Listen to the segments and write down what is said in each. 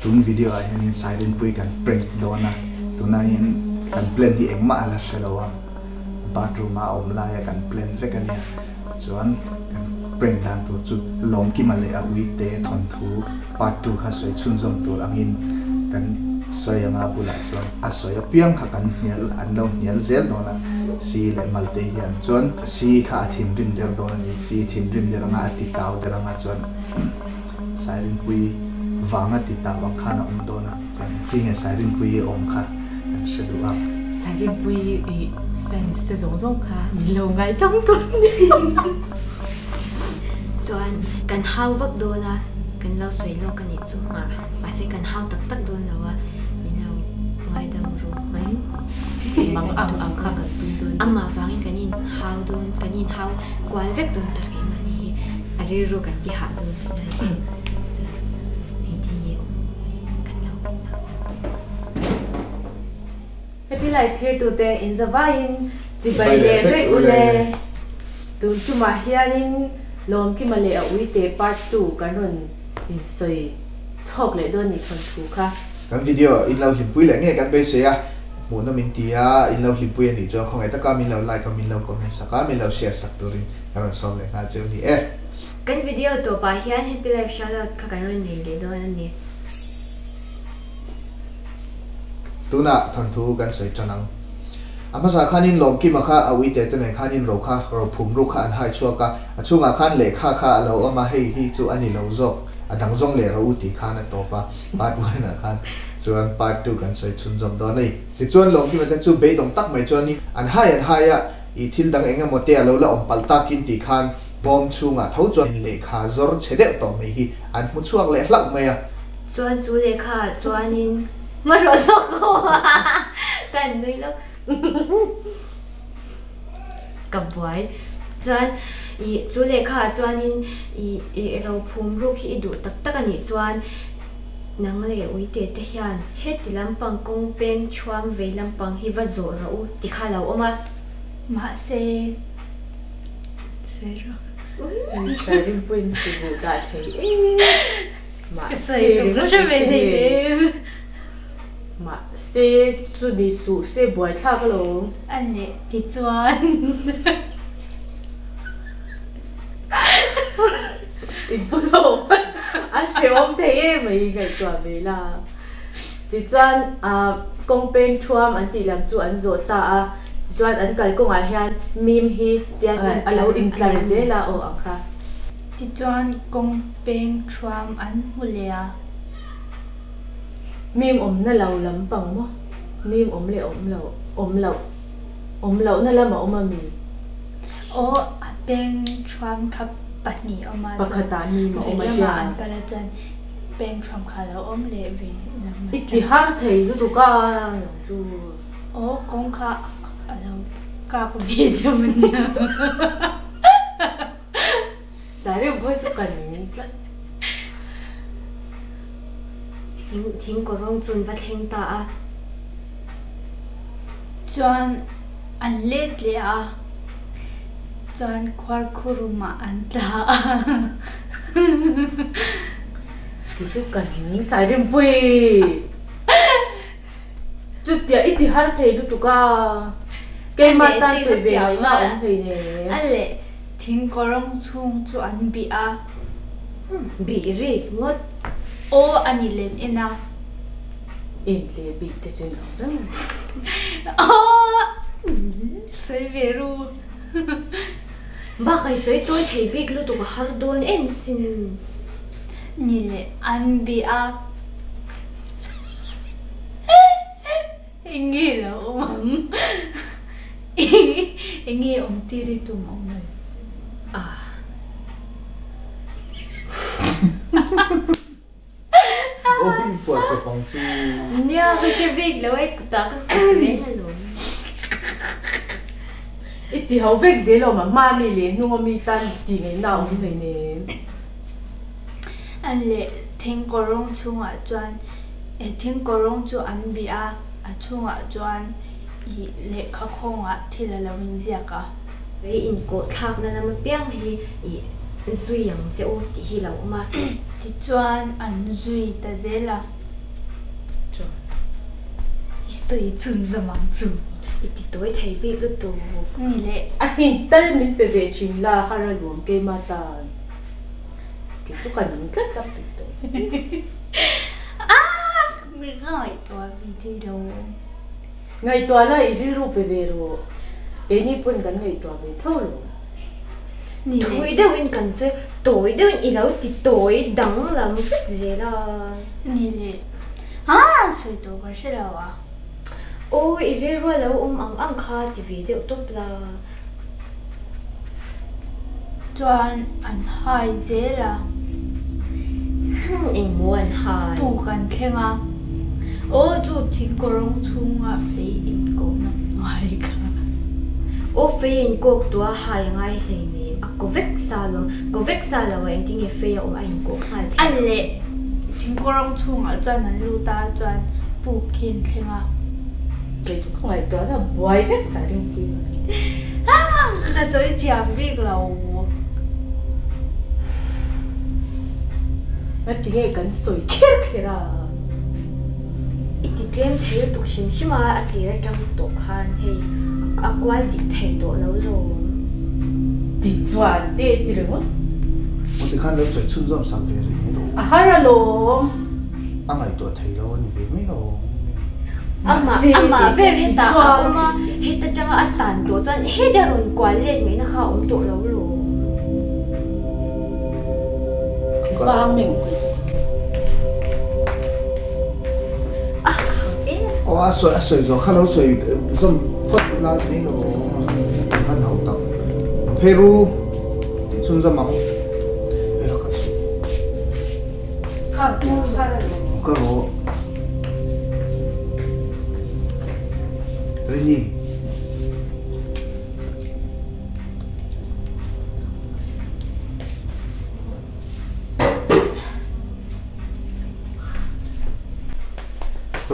Tun video ah hianin Sairinpui kan prank dawn a, tunah hian kan plan hi engmah a la hre lo a, bathroom ah a awm laia kan plan vek a nia, chuan kan prank dan tur chu Lawmkima leh a uite thawnthu part 2 kha sawi chhunzawm tur angin kan sawi anga bulah chuan a sawi apiang kha kan hnial an lo hnial zel dawn a, Si leh Malte hian chuan Si kha a thinrim der dawn a ni, Si thinrim der anga a ti tau der anga chuan. Sairinpui vanga ti tau ang khan a awm dawn a, chuan tinge Sairinpui awm kha kan hre duh a. Sairinpui i fans te zawng zawng kha min lo ngaidam dawn nia. Chuan kan hau vak dawn a, kan lo sawi lawk a nih chu mahse kan hau tak tak dawn lo a, min lo ngaidam ru mai. Mang ang ang kha kan tum dawn nia. Amah vangin kan in hau dawn, kan in hau kual vek dawn ta keimahni hi. A rilru kan ti hah dawn tihna ni chu. Chuan engtin nge awm kan lo awm tak. Happy Life thirtute in zavaiin chibai leh vek u le. Tun tumah hianin Lawmkima leh a uite part 2 kan rawn insawi chhawk leh dawn ni thawnthu kha. Kan video in lo hlimpui leh nge kan beisei a, hmuhna min ti a, in lo hlimpui a nih chuan khawngaih taka min lo like a, min lo comment sak a, min lo share sak turin Ka rawn sawm leh nghal cheu ni e. Kan video tawpah hian Happy Life Shoutout kha kan rawn nei leh dawn a ni. Tunah thawnthu kan sawi tan ang. A hmasa khanin Lawmkima kha a uite te nen khanin ro kha ro phum ruk kha an hai chhuak a, a chhungah khan lehkha kha a lo awm a, hei hi chu a ni lo zawk, a dang zawng leh ro u tih khan a tawp a, part one ah khan chuan part 2 kan sawi chhunzawm dawn a ni. Tichuan Lawmkima te chu beidawng tak mai chuanin an hai an hai a, I thil dang eng emaw te a lo la awm palh takin tih khan bawm chhungah tho chuan lehkha zawr chhe deuh tawh mai hi an hmu chhuak leh hlauh mai a. Chuan chu lehkha ah chuanin hma rawh lawk ho a, ka han nui lawk ka buai. Chuan i chu lehkha ah chuanin i i rophum ruk hi i duh tak tak a nih chuan nang leh uite te hian heti lampang kawng peng chhuam vei lampang hi va zawh rawh u ti kha lo awm a. Mahse, sawi rawh. Sawi pawhin ti buh dah thei em. Mahse ringawt ve hlei em. Mahse chu ni suh se buaithlak alawm. A leh tichuan. Inpawlawm a hrehawm thei em mai ngaihtuah ve la. Tichuan kawng peng thuam an tih lam chu an zawh ta a, tichuan an kalkawngah hian mim hi tiang a lo intlar zel a aw ang kha. Tichuan kawng peng thuam an hmu leh a. Mim awmna lo lampang maw? Mim awm leh awm lo, awm loh, awm lohna lam a awm a mi? Aw, a peng thuam kha pahnih awm a, Pakhatah mim a awm a tia. Lama An kal a chuan peng thuam kha a lo awm leh ve lam I ti har thei lutuk a nang chu. Aw, kawng kha a lo kak ve deuh a nia. Zai reuh pawh chu kan tlat. Thing kawrawng chun va thleng ta a. Chuan an let leh a, chuan khuarkhurumah an tla a. Ti chu ka hing sai Rinpui. Chutia i ti har thei lutuk a, keimah tan sawi ve ngaihna a awm hlei nen. A leh thing kawrawng chhung chu an bih a. Bih rik ngawt. Aw a ni len en a. En leh bih te chu inang reng. Aw sawi ve ru. Bakah i sawi tawi thei bik lutuk a har dawn em sin. Ni leh an bih a. Enge lo awm ang? Enge awm tir i tum awm lo? Ah. Aw hi phuah chawp ang chu. Nia ka hre bik lo e kutah ka kut reng alawm. I ti ho vek zel awm a, hma mi leh hnung ami tan tih ngaihna a awm hleinem. An leh thingkawrawng chhungah chuan thingkawrawng chu an bih a, a chhungah chuan ih lehkha khawngah thil a lo inziak a. Hei inkawh thlakna lam apiang hi ih zui ang che u tih hi lo awm a. Tichuan an zui ta zel a. Chuan i sawi chhunzawm ang chu. I ti tawi thei bik lutuk. Ni leh. A hnin tal min pe ve thin la har a luam keimah tan. Kei chu ka ning tlat a sawi tawh. Ah! Mi ka ngaihtuah ve thei lo. Ngaihtuah la i rilru pe ve rawh. Keini pawn kan ngaihtuah ve tho lo. Ni leh. Thawi deuhin kan sawi a, tawi deuhin i lo ti tawi danglam vek zel a. Ni leh. Haa sawi tawh ka hre lo a. Aw i rilru a lo awm ang ang kha ti ve deuh tawp la. Chuan an hai zel a. Engmaw an hai? Puk an thleng a. Aw chu thingkawrawng chhunga fei inkawhna hnuai kha. Aw fei a inkawk tawh a hai a ngai hleinem. A kaw vek sa lo. Kaw vek sa lo a engtinge fei a awm a inkawh nghal thei. A leh thingkawrawng chhungah chuan an lut a chuan puk khi an thleng a. Kei chu ka ngaihtuah na buai vek sa ringpui ka ni. Haa ka sawi thiam bik lo. Ngati nge kan sawi kher kher a. I ti tlem thei lutuk hrim hrim a, a tir atang tawh khan hei a kual dik thei tawh lo lawm. Ti chuan te ti ringawt. Aw tikhan lo sawi chhunzawm sak ve rih mai lo. A har alawm. A ngaihtuah thei lo a ni ve mai lo. Amah amah ber hetah a awm a, heta tanga a tan tawh chuan heta rawn kual let ngaihna kha a awm tawh lo lawm. Aw a sawi a sawi zawh kha lo sawi zawm phawt la mai lo a han hau tak. Pheru tih chhunzawm ang. Pheru ka sawi. Ka rawh. Rini.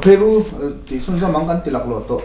Peru tih chhunzawm ang kan ti laklawh tawh.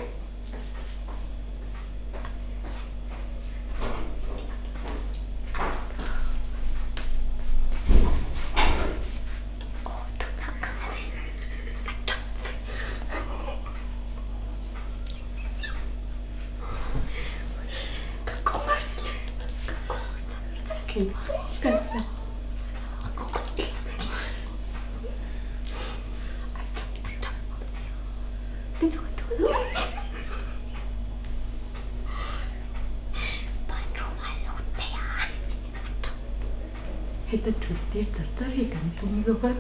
Heta thut tir char char hi kan tum zo a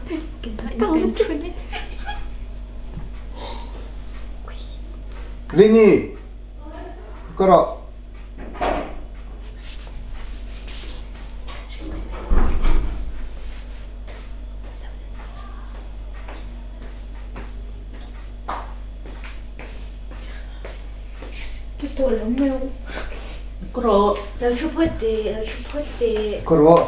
Rini, ka rawh. Ka rawh. Lo thu phawt teh, lo thu phawt teh. Ka rawh.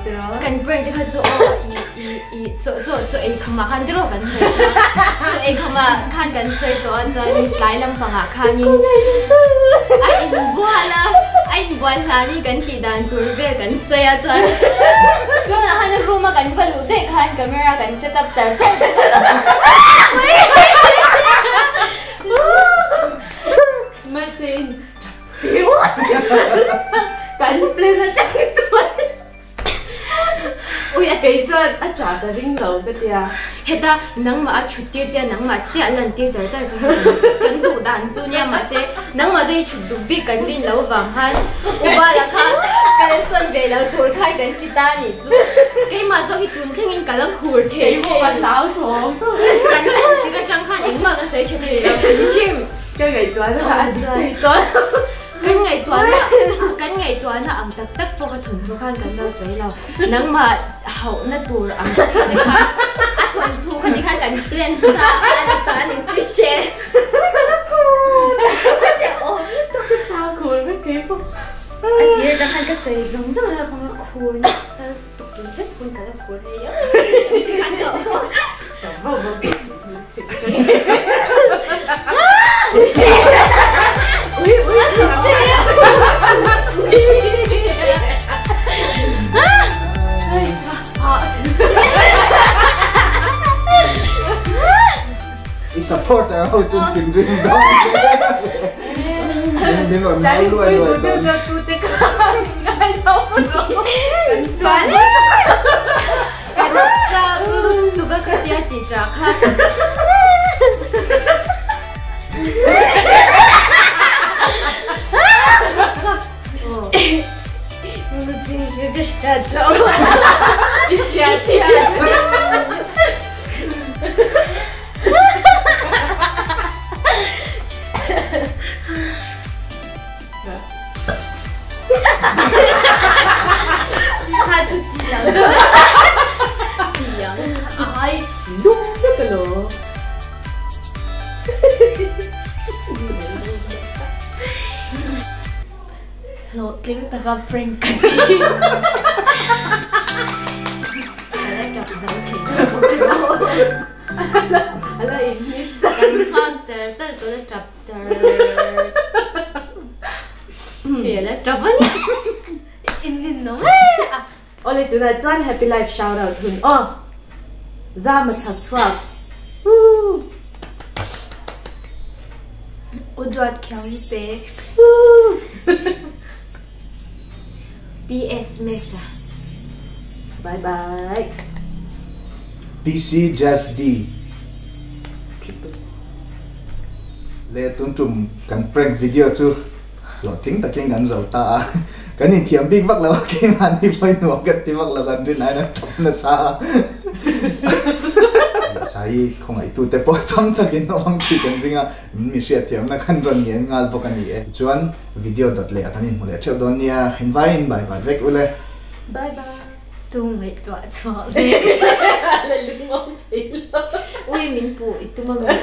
tiraw? Kan prank te kha chu aw i i i chaw chaw chaw ei khamah khan tiraw kan sawi tawh a, chaw ei khamah khan kan sawi tawh a chuanin tlai lampangah khanin a inbual a, a inbual hlanin kan tih dan tur vel kan sawi a chuan tunah khan room a kan va luh daih khan camera kan set up char char bawk a. Maltein Kan plan atang chuan Ui a kei chuan a tha ka ring lo ka tia. Heta nangmah a thut tir che a nangmah chiah lan tir char char chu hei kan duh dan chu nia mahse nangmah chu i thut duh bik kan rin lo vang khan Ubala kha kal sawn ve lo tur khan kan ti ta nih chu keimah zawk hi tun thlengin ka la khur thei hei. Kan lan tir atang khan engmah ka sawi tha thei lo hrim hrim. Ka ngaihtuahna a dik thei tawh. Kan ngaihtuahna kan ngaihtuahna ang tak tak pawh ka thawnthu khan kan lo sawi lo. Nangmah hauhna tur ang chi te khan a thawnthu kha ti khan kan plan sa a ni ta a ni chu hre. Ka khur vek thei pawh. A tir atang khan ka sawi zawng zawng a ka khur nasa lutuk in vek pawn ka la khur thei a. Ka vau vau. I supporter ho chu thinrim dawn che min rawn hau luai luai dawn. Hlawhtling taka prank ka ni. Ala inhnit char. Kan nghak char char tawh la tap char. Hmel a tap a ni. In nin awm e a. Awle tunah chuan happy life shout out hun aw. Zam a chhak chhuak. Woo. U duat khiang hi pe. Woo. PS Mesa. Bye bye. PC Jazz D. Le tun tum kan prank video chu hlawhtling takin kan zo ta a, kan inthiam bik vak lo a, keimahni pawhin nuam kan ti vak lo, kan rin aiin a tawp nasa a. Sai khawngaihtute pawh tam takin awm tih kan ring a, min mi hriatthiamna khan rawn ngen nghal bawk a ni e. Tichuan video dawt leh a kan inhmu leh theuh dawn nia, invaiin bye bye vek ule. Bye bye. Tu ngaihtuah chhuak leh. La lungawm thei lo. Ui min puh i tum a mi a.